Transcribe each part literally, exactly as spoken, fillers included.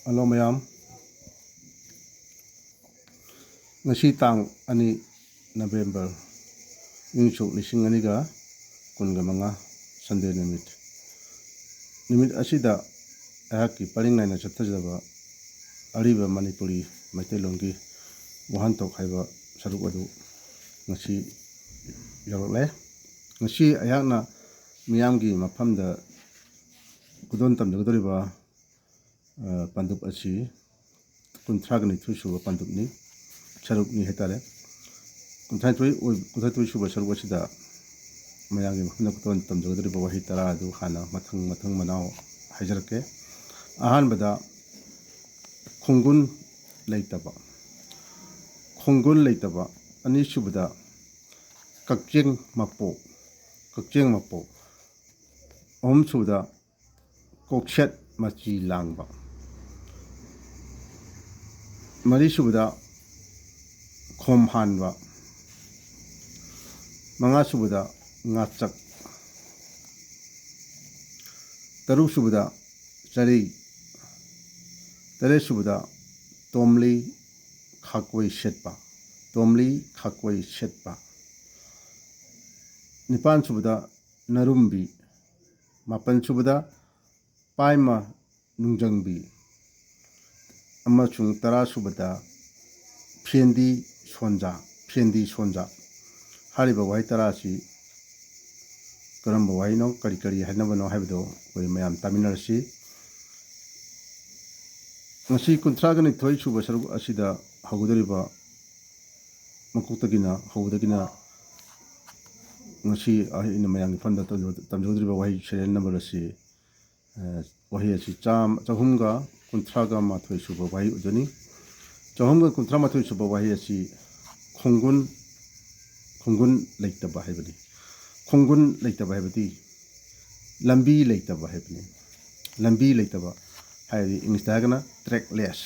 Hello ꯃꯌꯥꯝ, ꯉꯁꯤ ꯇꯥꯡ ꯑꯅꯤ ꯅꯕꯦꯝꯕꯔ, ꯏꯪ ꯁꯣꯛ ꯂꯤꯁꯤꯡ ꯑꯅꯤꯒ ꯀꯨꯟꯒ ꯃꯉꯥ, ꯁꯟꯗꯦ ꯅꯨꯃꯤꯠ꯫ ꯅꯨꯃꯤꯠ ꯑꯁꯤꯗ ꯑꯩꯍꯥꯛꯀꯤ ꯄꯔꯤꯡ ꯅꯥꯏꯅ ꯆꯠꯊꯖꯕ ꯑꯔꯤꯕ ꯃꯅꯤꯄꯨꯔꯤ ꯃꯩꯇꯩꯂꯣꯟꯒꯤ ꯋꯥꯍꯟꯊꯣꯛ ꯍꯥꯏꯕ ꯁꯔꯨꯛ ꯑꯗꯨ ꯉꯁꯤ ꯌꯧꯔꯛꯂꯦ꯫ ꯉꯁꯤ ꯑꯩꯍꯥꯛꯅ ꯃꯤꯌꯥꯝꯒꯤ ꯃꯐꯝꯗ ꯈꯨꯗꯣꯜ ꯇꯝꯖꯒꯗꯧꯔꯤꯕ, ꯑ, ꯄꯥꯟꯗꯨꯞ ꯑꯁꯤ ꯀꯨꯟꯊ꯭ꯔꯥꯒ ꯅꯤꯊꯣꯏ ꯁꯨꯕ ꯄꯥꯟꯗꯨꯞꯅꯤ, ꯁꯔꯨꯛꯅꯤ ꯍꯥꯏꯇꯥꯔꯦ꯫ ꯀꯨꯟꯊ꯭ꯔꯥꯅꯤꯊꯣꯏ ꯑꯣꯏ-, ꯀꯨꯟꯊ꯭ꯔꯥꯅꯤꯊꯣꯏ ꯁꯨꯕ ꯁꯔꯨꯛ ꯑꯁꯤꯗ ꯃꯌꯥꯝꯒꯤ ꯃꯐꯝꯗ ꯈꯨꯗꯣꯜ ꯇꯝꯖꯒꯗꯧꯔꯤꯕ ꯋꯥꯍꯩ ꯇꯔꯥ ꯑꯗꯨ ꯍꯥꯟꯅ ꯃꯊꯪ ꯃꯊꯪ ꯃꯅꯥꯎ ꯍꯥꯏꯖꯔꯛꯀꯦ꯫ ꯑꯍꯥꯟꯕꯗ, ꯈꯣꯡꯒꯨꯟ ꯂꯩꯇꯕ꯫ ꯈꯣꯡꯒꯨꯟ ꯂꯩꯇꯕ꯫ ꯑꯅꯤꯁꯨꯕꯗ, ꯀꯛꯆꯦꯡ ꯃꯄꯣꯛ꯫ ꯀꯛꯆꯦꯡ ꯃꯄꯣꯛ꯫ ꯑꯍꯨꯝꯁꯨꯕꯗ, ꯀꯣꯛꯁꯦꯠ ꯃꯆꯤ ꯂꯥꯡꯕ꯫ ꯃꯔꯤꯁꯨꯕꯗ, ꯈꯣꯝ ꯍꯥꯟꯕ꯫ ꯃꯉꯥꯁꯨꯕꯗ, ꯉꯥꯆꯛ꯫ ꯇꯔꯨꯛꯁꯨꯕꯗ, ꯆꯔꯤ꯫ ꯇꯔꯦꯠꯁꯨꯕꯗ, ꯇꯣꯝꯂꯤ ꯈꯥꯛꯄꯩ ꯁꯦꯠꯄ꯫ ꯇꯣꯝꯂꯤ ꯈꯥꯛꯄꯩ ꯁꯦꯠꯄ꯫ ꯅꯤꯄꯥꯟꯁꯨꯕꯗ, ꯅꯔꯨꯝꯕꯤ꯫ ꯃꯥꯄꯟꯁꯨꯕꯗ, ꯄꯥꯏꯃ ꯅꯨꯡꯖꯪꯕꯤ꯫ ꯑꯃꯁꯨꯡ ꯇꯔꯥꯁꯨꯕꯗ, ꯐꯦꯟꯗꯤ ꯁꯣꯟꯖꯥ꯫ ꯐꯦꯟꯗꯤ ꯁꯣꯟꯖꯥ꯫ ꯍꯥꯏꯔꯤꯕ ꯋꯥꯍꯩ ꯇꯔꯥ ꯑꯁꯤ ꯀꯔꯝꯕ ꯋꯥꯍꯩꯅꯣ, ꯀꯔꯤ ꯀꯔꯤ ꯍꯥꯏꯅꯕꯅꯣ ꯍꯥꯏꯕꯗꯨ ꯑꯩꯈꯣꯏ ꯃꯌꯥꯝ ꯇꯥꯃꯤꯟꯅꯔꯁꯤ꯫ ꯉꯁꯤ ꯀꯨꯟꯊ꯭ꯔꯥꯒ ꯅꯤꯊꯣꯏ ꯁꯨꯕ ꯁꯔꯨꯛ ꯑꯁꯤꯗ ꯍꯧꯒꯗꯧꯔꯤꯕ ꯃꯀꯣꯛꯇꯒꯤꯅ, ꯍꯧꯕꯗꯒꯤꯅ ꯉꯁꯤ ꯑꯩꯅ ꯃꯌꯥꯝꯒꯤ ꯐꯝꯗ ꯇꯝꯖ-, ꯇꯝꯖꯒꯗꯧꯔꯤꯕ ꯋꯥꯍꯩ serial number ꯑꯁꯤ, ꯑ, ꯋꯥꯍꯩ ꯑꯁꯤ ꯆꯥꯝ-, ꯆꯍꯨꯝꯒ ꯀꯨꯟꯊ꯭ꯔꯥꯒ ꯃꯥꯊꯣꯏ ꯁꯨꯕ ꯋꯥꯍꯩ ꯑꯣꯏꯗꯣꯏꯅꯤ꯫ ꯆꯍꯨꯝꯒ ꯀꯨꯟꯊ꯭ꯔꯥ ꯃꯥꯊꯣꯏ ꯁꯨꯕ ꯋꯥꯍꯩ ꯑꯁꯤ ꯈꯣꯡꯒꯨꯟ, ꯈꯣꯡꯒꯨꯟ ꯂꯩꯇꯕ ꯍꯥꯏꯕꯅꯤ꯫ ꯈꯣꯡꯒꯨꯟ ꯂꯩꯇꯕ ꯍꯥꯏꯕꯗꯤ ꯂꯝꯕꯤ ꯂꯩꯇꯕ ꯍꯥꯏꯕꯅꯤ꯫ ꯂꯝꯕꯤ ꯂꯩꯇꯕ ꯍꯥꯏꯔꯗꯤ English ꯇ ꯍꯥꯏꯔꯒꯅ trackless꯫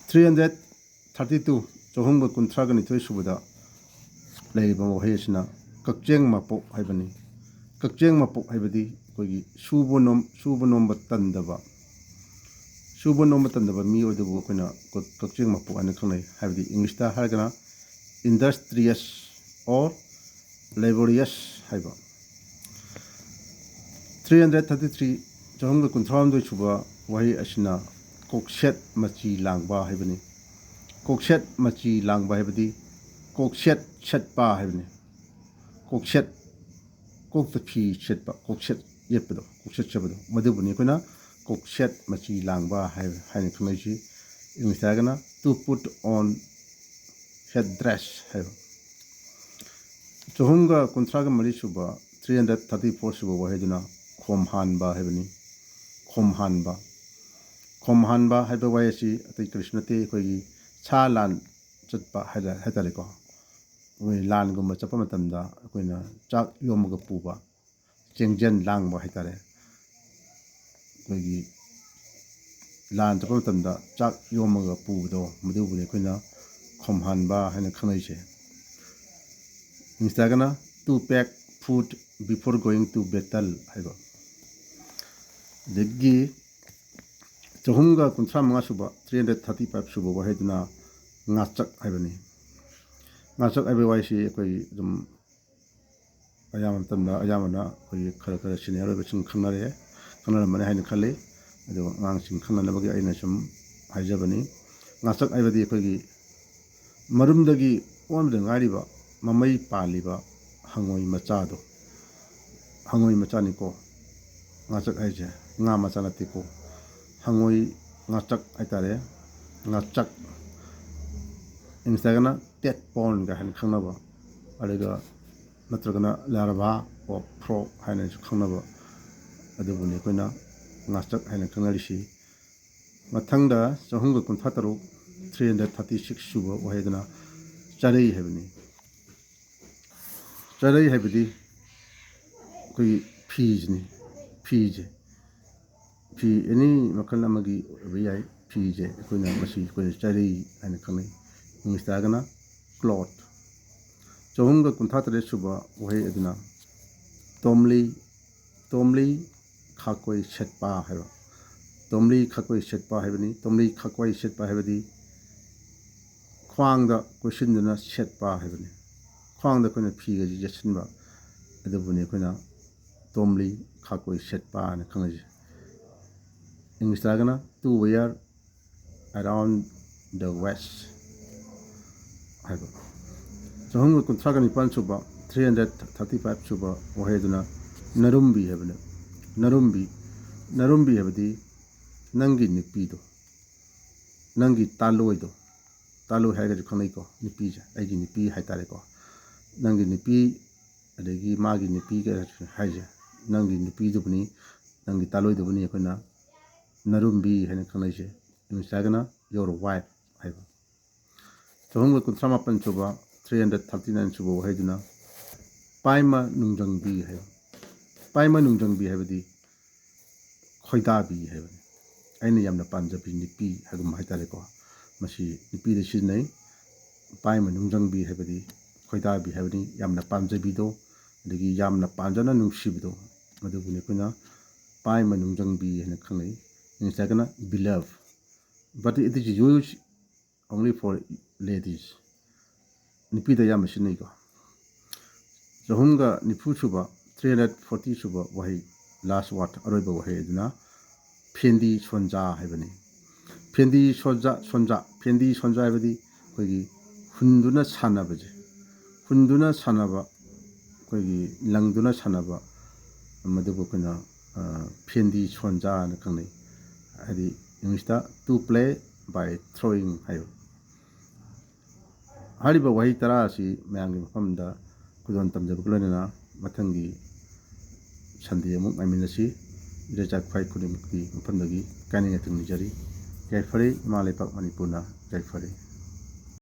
Three hundred thirty two, ꯆꯍꯨꯝꯒ ꯀꯨꯟꯊ꯭ꯔꯥꯒ ꯅꯤꯊꯣꯏ ꯁꯨꯕꯗ ꯂꯩꯔꯤꯕ ꯋꯥꯍꯩ ꯑꯁꯤꯅ ꯀꯛꯆꯦꯡ ꯃꯄꯣꯛ ꯍꯥꯏꯕꯅꯤ꯫ ꯀꯛꯆꯦꯡ ꯃꯄꯣꯛ ꯍꯥꯏꯕꯗꯤ ꯑꯩꯈꯣꯏꯒꯤ ꯁꯨꯕ ꯅꯣꯝ ꯁꯨꯕ ꯅꯣꯝꯕ ꯇꯟꯗꯕ ꯁꯨꯕ ꯅꯣꯝꯕ ꯇꯟꯗꯕ ꯃꯤꯑꯣꯏꯗꯕꯨ ꯑꯩꯈꯣꯏꯅ ꯀꯛ- ꯀꯛꯆꯦꯡ ꯃꯄꯨ ꯍꯥꯏꯅ ꯈꯪꯅꯩ꯫ ꯍꯥꯏꯕꯗꯤ ꯏꯪꯂꯤꯁꯇ ꯍꯥꯏꯔꯒꯅ industrious or laborious ꯍꯥꯏꯕ꯫ Three hundred thirty three, ꯆꯍꯨꯝꯒ ꯀꯨꯟꯊ꯭ꯔꯥꯍꯨꯝꯗꯣꯏ ꯁꯨꯕ ꯋꯥꯍꯩ ꯑꯁꯤꯅ ꯀꯣꯛꯁꯦꯠ ꯃꯆꯤ ꯂꯥꯡꯕ ꯍꯥꯏꯕꯅꯤ꯫ ꯀꯣꯛꯁꯦꯠ ꯃꯆꯤ ꯂꯥꯡꯕ ꯍꯥꯏꯕꯗꯤ ꯀꯣꯛꯁꯦꯠ ꯁꯦꯠꯄ ꯍꯥꯏꯕꯅꯤ꯫ ꯀꯣꯛꯁꯦꯠ ꯀꯣꯛꯇ ꯐꯤ ꯁꯦꯠꯄ ꯀꯣꯛꯁꯦꯠ ꯌꯦꯠꯄꯗꯣ ꯀꯣꯛꯁꯦꯠ ꯁꯦꯠꯄꯗꯣ ꯃꯗꯨꯕꯨꯅꯤ ꯑꯩꯈꯣꯏꯅ ꯀꯣꯛꯁꯦꯠ ꯃꯆꯤ ꯂꯥꯡꯕ ꯍꯥꯏ ꯍꯥꯏꯅ ꯈꯪꯅꯩꯁꯤ꯫ ꯏꯪꯂꯤꯁꯇ ꯍꯥꯏꯔꯒꯅ to put on head dress ꯍꯥꯏꯕ꯫ ꯆꯍꯨꯝꯒ ꯀꯨꯟꯊ꯭ꯔꯥꯒ ꯃꯔꯤ ꯁꯨꯕ, three hundred thirty four ꯁꯨꯕ ꯋꯥꯍꯩꯗꯨꯅ ꯈꯣꯝꯍꯥꯟꯕ ꯍꯥꯏꯕꯅꯤ꯫ ꯈꯣꯝꯍꯥꯟꯕ ꯈꯣꯝꯍꯥꯟꯕ ꯍꯥꯏꯕ ꯋꯥꯍꯩ ꯑꯁꯤ ꯑꯇꯩ ꯀꯔꯤꯁꯨ ꯅꯠꯇꯦ꯫ ꯑꯩꯈꯣꯏꯒꯤ ꯁꯥ ꯂꯥꯟ ꯆꯠꯄ ꯍꯥꯏꯇꯥꯔꯦꯀꯣ꯫ ꯑꯩꯈꯣꯏ ꯂꯥꯟꯒꯨꯝꯕ ꯆꯠꯄ ꯃꯇꯝꯗ ꯑꯩꯈꯣꯏꯅ ꯆꯥꯛ ꯌꯣꯝꯃꯒ ꯄꯨꯕ, ꯆꯦꯡꯖꯦꯜ ꯂꯥꯡꯕ ꯍꯥꯏꯇꯥꯔꯦ꯫ ꯑꯩꯈꯣꯏꯒꯤ ꯂꯥꯟ ꯆꯠꯄ ꯃꯇꯝꯗ ꯆꯥꯛ ꯌꯣꯝꯃꯒ ꯄꯨꯕꯗꯣ ꯃꯗꯨꯕꯨꯅꯤ ꯑꯩꯈꯣꯏꯅ ꯈꯣꯝꯍꯥꯟꯕ ꯍꯥꯏꯅ ꯈꯪꯅꯩꯁꯦ꯫ ꯏꯪꯂꯤꯁꯇꯒꯅ to pack food before going to battle ꯍꯥꯏꯕ꯫ ꯑꯗꯒꯤ ꯆꯍꯨꯝꯒ ꯀꯨꯟꯊ꯭ꯔꯥ ꯃꯉꯥ ꯁꯨꯕ, three hundred thirty five ꯁꯨꯕ ꯋꯥꯍꯩꯗꯨꯅ ꯉꯥꯆꯛ ꯍꯥꯏꯕꯅꯤ꯫ ꯉꯥꯆꯛ ꯍꯥꯏꯕ ꯋꯥꯍꯩꯁꯤ ꯑꯩꯈꯣꯏ ꯑꯗꯨꯝ ꯑꯌꯥꯝꯕ ꯃꯇꯝꯗ ꯑꯌꯥꯝꯕꯅ ꯑꯩꯈꯣꯏꯒꯤ ꯈꯔ ꯈꯔ ꯁꯤꯅꯤꯌꯔ ꯑꯣꯏꯕꯁꯤꯡ ꯈꯪꯅꯔꯦ ꯈꯪꯅꯔꯝꯕꯅꯤ ꯍꯥꯏꯅ ꯈꯜꯂꯤ꯫ ꯑꯗꯨꯒ ꯑꯉꯥꯡꯁꯤꯡ ꯈꯪꯅꯅꯕꯒꯤ ꯑꯩꯅ ꯁꯨꯝ ꯍꯥꯏꯖꯕꯅꯤ꯫ ꯉꯥꯆꯛ ꯍꯥꯏꯕꯗꯤ ꯑꯩꯈꯣꯏꯒꯤ ꯃꯔꯨꯝꯗꯒꯤ ꯑꯣꯟꯕꯗ ꯉꯥꯏꯔꯤꯕ ꯃꯃꯩ ꯄꯥꯜꯂꯤꯕ ꯍꯪꯉꯣꯏ ꯃꯆꯥꯗꯣ꯫ ꯍꯪꯉꯣꯏ ꯃꯆꯥꯅꯤꯀꯣ꯫ ꯉꯥꯆꯛ ꯍꯥꯏꯁꯦ ꯉꯥ ꯃꯆꯥ ꯅꯠꯇꯦꯀꯣ꯫ ꯍꯪꯉꯣꯏ ꯉꯥꯆꯛ ꯍꯥꯏꯇꯥꯔꯦ꯫ ꯉꯥꯆꯛ ꯏꯪꯂꯤꯁꯇꯒꯅ ꯇꯦꯠꯄꯣꯟꯒ ꯍꯥꯏꯅ ꯈꯪꯅꯕ, ꯑꯗꯨꯒ ꯅꯠꯇ꯭ꯔꯒꯅ larva of frog ꯍꯥꯏꯅꯁꯨ ꯈꯪꯅꯕ ꯑꯗꯨꯕꯨꯅꯤ ꯑꯩꯈꯣꯏꯅ ꯉꯥꯆꯛ ꯍꯥꯏꯅ ꯈꯪꯅꯔꯤꯁꯤ꯫ ꯃꯊꯪꯗ ꯆꯍꯨꯝꯒ ꯀꯨꯟꯊ꯭ꯔꯥ ꯇꯔꯨꯛ, three hundred thirty six ꯁꯨꯕ ꯋꯥꯍꯩꯗꯨꯅ ꯆꯔꯩ ꯍꯥꯏꯕꯅꯤ꯫ ꯆꯔꯩ ꯍꯥꯏꯕꯗꯤ ꯑꯩꯈꯣꯏꯒꯤ ꯐꯤꯁꯤꯅꯤ꯫ ꯐꯤꯁꯦ ꯐꯤ ꯑꯦꯅꯤ ꯃꯈꯜ ꯑꯃꯒꯤ ꯑꯣꯏꯕ ꯌꯥꯏ꯫ ꯐꯤꯁꯦ ꯑꯩꯈꯣꯏꯅ ꯃꯁꯤ ꯑꯩꯈꯣꯏꯅ ꯆꯔꯩ ꯍꯥꯏꯅ ꯈꯪꯅꯩ꯫ ꯏꯪꯂꯤꯁꯇ ꯍꯥꯏꯔꯒꯅ cloth꯫ ꯆꯍꯨꯝꯒ ꯀꯨꯟꯊ꯭ꯔꯥ ꯇꯔꯦꯠ ꯁꯨꯕ ꯋꯥꯍꯩ ꯑꯗꯨꯅ ꯇꯣꯝꯂꯤ ꯇꯣꯝꯂꯤ ꯈꯥꯀꯣꯏ ꯁꯦꯠꯄ ꯍꯥꯏꯕ꯫ ꯇꯣꯝꯂꯤ ꯈꯥꯀꯣꯏ ꯁꯦꯠꯄ ꯍꯥꯏꯕꯅꯤ꯫ ꯇꯣꯝꯂꯤ ꯈꯥꯀꯣꯏ ꯁꯦꯠꯄ ꯍꯥꯏꯕꯗꯤ ꯈ꯭ꯋꯥꯡꯗ ꯀꯣꯏꯁꯤꯟꯗꯨꯅ ꯁꯦꯠꯄ ꯍꯥꯏꯕꯅꯤ꯫ ꯈ꯭ꯋꯥꯡꯗ ꯑꯩꯈꯣꯏꯅ ꯐꯤꯒꯁꯤ ꯌꯦꯠꯁꯤꯟꯕ, ꯑꯗꯨꯕꯨꯅꯤ ꯑꯩꯈꯣꯏꯅ ꯇꯣꯝꯂꯤ ꯈꯥꯀꯣꯏ ꯁꯦꯠꯄ ꯍꯥꯏꯅ ꯈꯪꯅꯩꯁꯦ꯫ ꯏꯪꯂꯤꯁꯇ ꯍꯥꯏꯔꯒꯅ to wear around the waist ꯍꯥꯏꯕ꯫ ꯆꯍꯨꯝꯒ ꯀꯨꯟꯊ꯭ꯔꯥꯒ ꯅꯤꯄꯥꯟ ꯁꯨꯕ, three hundred thirty five ꯁꯨꯕ ꯋꯥꯍꯩ ꯑꯗꯨꯅ ꯅꯔꯨꯝꯕꯤ ꯍꯥꯏꯕꯅꯤ꯫ ꯅꯔꯨꯝꯕꯤ, ꯅꯔꯨꯝꯕꯤ ꯍꯥꯏꯕꯗꯤ ꯅꯪꯒꯤ ꯅꯨꯄꯤꯗꯣ, ꯅꯪꯒꯤ ꯇꯥꯂꯣꯏꯗꯣ, ꯇꯥꯂꯣꯏ ꯍꯥꯏꯔꯒꯁꯨ ꯈꯪꯅꯩꯀꯣ, ꯅꯨꯄꯤꯁꯦ, ꯑꯩꯒꯤ ꯅꯨꯄꯤ ꯍꯥꯏꯇꯥꯔꯦꯀꯣ, ꯅꯪꯒꯤ ꯅꯨꯄꯤ, ꯑꯗꯒꯤ ꯃꯥꯒꯤ ꯅꯨꯄꯤ ꯀ ꯍꯥꯏꯁꯦ, ꯅꯪꯒꯤ ꯅꯨꯄꯤꯗꯨꯕꯨꯅꯤ, ꯅꯪꯒꯤ ꯇꯥꯂꯣꯏꯗꯨꯕꯨꯅꯤ ꯑꯩꯈꯣꯏꯅ ꯅꯔꯨꯝꯕꯤ ꯍꯥꯏꯅ ꯈꯪꯅꯩꯁꯦ꯫ ꯏꯪꯂꯤꯁ ꯍꯥꯏꯔꯒꯅ your wife ꯍꯥꯏꯕ꯫ ꯆꯍꯨꯝꯒ ꯀꯨꯟꯊ꯭ꯔꯥ ꯃꯥꯄꯟ ꯁꯨꯕ, three hundred thirty nine ꯁꯨꯕ ꯋꯥꯍꯩꯗꯨꯅ ꯄꯥꯏꯃ ꯅꯨꯡꯖꯪꯕꯤ ꯍꯥꯏꯕ꯫ ꯄꯥꯏꯃ ꯅꯨꯡꯖꯪꯕꯤ ꯍꯥꯏꯕꯗꯤ ꯈꯣꯏꯗꯥꯕꯤ ꯍꯥꯏꯕꯅꯤ꯫ ꯑꯩꯅ ꯌꯥꯝꯅ ꯄꯥꯝꯖꯕꯤ ꯅꯨꯄꯤ ꯍꯥꯏꯒꯨꯝꯕ ꯍꯥꯏꯇꯥꯔꯦꯀꯣ꯫ ꯃꯁꯤ ꯅꯨꯄꯤꯗ ꯁꯤꯖꯤꯟꯅꯩ꯫ ꯄꯥꯏꯃ ꯅꯨꯡꯖꯪꯕꯤ ꯍꯥꯏꯕꯗꯤ ꯈꯣꯏꯗꯥꯕꯤ ꯍꯥꯏꯕꯅꯤ, ꯌꯥꯝꯅ ꯄꯥꯝꯖꯕꯤꯗꯣ, ꯑꯗꯒꯤ ꯌꯥꯝꯅ ꯄꯥꯝꯖꯅ ꯅꯨꯡꯁꯤꯕꯗꯣ, ꯑꯗꯨꯕꯨꯅꯤ ꯑꯩꯈꯣꯏꯅ ꯄꯥꯏꯃ ꯅꯨꯡꯖꯪꯕꯤ ꯍꯥꯏꯅ ꯈꯪꯅꯩ꯫ ꯏꯪꯂꯤꯁ ꯍꯥꯏꯔꯒꯅ beloved꯫ But it is used only for ladies꯫ ꯅꯨꯄꯤꯗ ꯑꯌꯥꯝꯕ ꯁꯤꯖꯤꯟꯅꯩꯀꯣ꯫ ꯆꯍꯨꯝꯒ ꯅꯤꯐꯨ ꯁꯨꯕ, three hundred forty ꯁꯨꯕ ꯋꯥꯍꯩ, last word, ꯑꯔꯣꯏꯕ ꯋꯥꯍꯩ ꯑꯗꯨꯅ ꯐꯦꯟꯗꯤ ꯁꯣꯟꯖꯥ ꯍꯥꯏꯕꯅꯤ꯫ ꯐꯦꯟꯗꯤ ꯁꯣꯟꯖꯥ, ꯁꯣꯟꯖꯥ, ꯐꯦꯟꯗꯤ ꯁꯣꯟꯖꯥ ꯍꯥꯏꯕꯗꯤ ꯑꯩꯈꯣꯏꯒꯤ ꯍꯨꯟꯗꯨꯅ ꯁꯥꯟꯅꯕꯁꯦ, ꯍꯨꯟꯗꯨꯅ ꯁꯥꯟꯅꯕ, ꯑꯩꯈꯣꯏꯒꯤ ꯂꯪꯗꯨꯅ ꯁꯥꯟꯅꯕ, ꯃꯗꯨꯕꯨ ꯑꯩꯈꯣꯏꯅ, ꯑ, ꯐꯦꯟꯗꯤ ꯁꯣꯟꯖꯥ ꯍꯥꯏꯅ ꯈꯪꯅꯩ꯫ ꯍꯥꯏꯗꯤ ꯏꯪꯂꯤꯁꯇ to play by throwing ꯍꯥꯏꯕ꯫ ꯍꯥꯏꯔꯤꯕ ꯋꯥꯍꯩ ꯇꯔꯥ ꯑꯁꯤ ꯃꯌꯥꯝꯒꯤ ꯃꯐꯝꯗ ꯈꯨꯗꯣꯜ ꯇꯝꯖꯕꯒ ꯂꯣꯏꯅꯅ ꯃꯊꯪꯒꯤ ꯁꯟꯗꯦ ꯑꯃꯨꯛ ꯉꯥꯏꯃꯤꯟꯅꯁꯤ꯫ ꯏꯔꯩꯆꯥ ꯈ꯭ꯋꯥꯏ ꯈꯨꯗꯤꯡꯃꯛꯀꯤ ꯃꯐꯝꯗꯒꯤ ꯀꯥꯏꯅꯤꯡ ꯌꯥꯊꯪ ꯅꯤꯖꯔꯤ꯫ ꯌꯥꯏꯐꯔꯦ ꯏꯃꯥ ꯂꯩꯄꯥꯛ ꯃꯅꯤꯄꯨꯔꯅ, ꯌꯥꯏꯐꯔꯦ꯫